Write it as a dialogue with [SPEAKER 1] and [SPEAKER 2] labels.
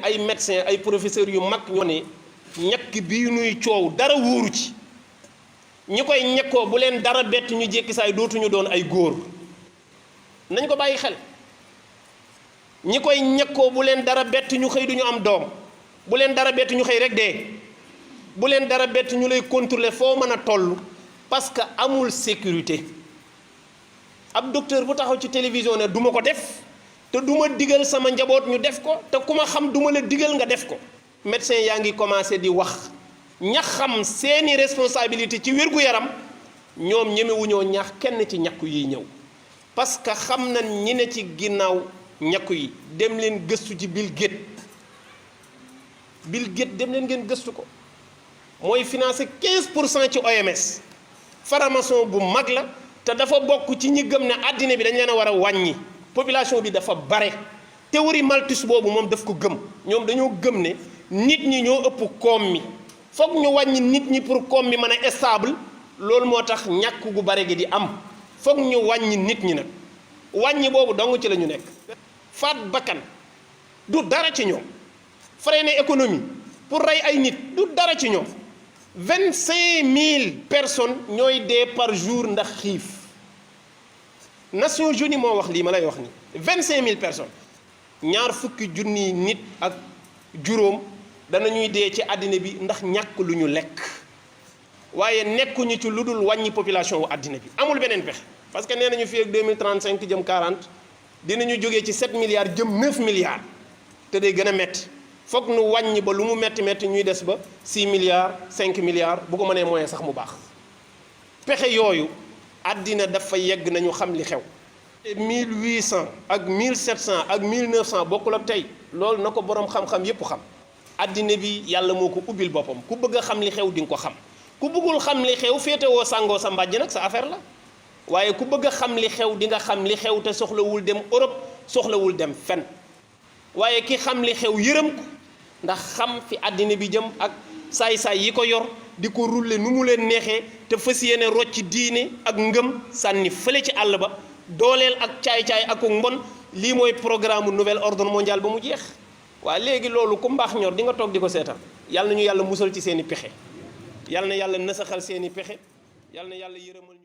[SPEAKER 1] ay médecins ay professeurs yu mag ñoo ne ñàkk bii nuy coow dara wóoru ci ñi koy ñekkoo bu leen dara bett ñu jékki saay dootuñu doon ay góor nañ ko bàyyi xel ñi koy ñekkoo bu leen dara bett ñu xëy duñu am doom bu leen dara bett ñu xëy rek dee bu leen dara bett ñu lay contrôler foo mën a toll parce que amul sécurité ab docteur bu taxaw ci télévision ne duma ko def te duma digal sama njaboot ñu def ko te ku ma xam duma la digal nga def ko médecin yaa ngi commencé di wax ña xam seeni responsabilité ci wér-gu-yaram ñoom ñemewuñoo ñaax kenn ci ñàkku yi ñëw parce que xam nañ ñi ne ci ginnaaw ñàkku yi dem leen gëstu ci Bill Gates dem leen ngeen gëstu ko mooy financé 15% ci OMS faramason bu mag la te dafa bokk ci ñi gëm ne àddina bi dañ leen a war a wàññi population bi dafa bare théorie Malthus boobu moom daf ko gëm ñoom dañoo gëm ne nit ñi ñoo ëpp koom mi foog ñu wàññi nit ñi pour koom mi mën a stable loolu moo tax ñàkk gu bare gi di am foog ñu wàññi nit ñi nag wàññi boobu dong ci la ñu nekk. faat bakkan du dara ci ñoom freiner économie pour rey ay nit du dara ci ñoom 25000 personnes ñooy dee par jour ndax xiif Nations Unies moo wax lii ma lay wax ni 25000 personnes ñaar fukki junniy nit ak juróom danañuy dee ci àddina bi ndax ñàkk lu ñu lekk waaye nekkuñu ci lu dul wàññi population wu àddina bi amul beneen pexe parce que nee nañu fii ak 2035 jëm 40 dinañu jógee ci 7 milliards jëm 9 milliards te day gën a metti foog nu wàññi ba lu mu metti metti ñuy des ba 6 milliards 5 milliards bu ko mënee moyen sax mu baax pexe yooyu àddina dafa yegg nañu xam li xew 1800 ak 1700 ak 1900 bokkul ak tey loolu na ko boroom xam-xam yépp xam àddina bi yàlla moo ko ubbil boppam ku bëgg a xam li xew di nga ko xam ku bëggul xam li xew féetewoo sàngoo sa mbàjj nag sa affaire la waaye ku bëgg a xam li xew di nga xam li xew te soxlawul dem Europe soxlawul dem fen waaye ki xam li xew yërëm ko ndax xam fi àddina bi jëm ak saay-saay yi ko yor di ko rulle nu mu leen neexee te fas yéene rocc diine ak ngëm sànni fële ci àll ba dooleel ak caay-caay ak mbon lii mooy programme nouvel ordre mondial ba mu jeex waa léegi loolu ku mbaax ñor di nga toog di ko seetaan yàlla na ñu yàlla musal ci seen i pexe yàlla na yàlla nasaxal seen i pexe yàlla na yàlla yërëmal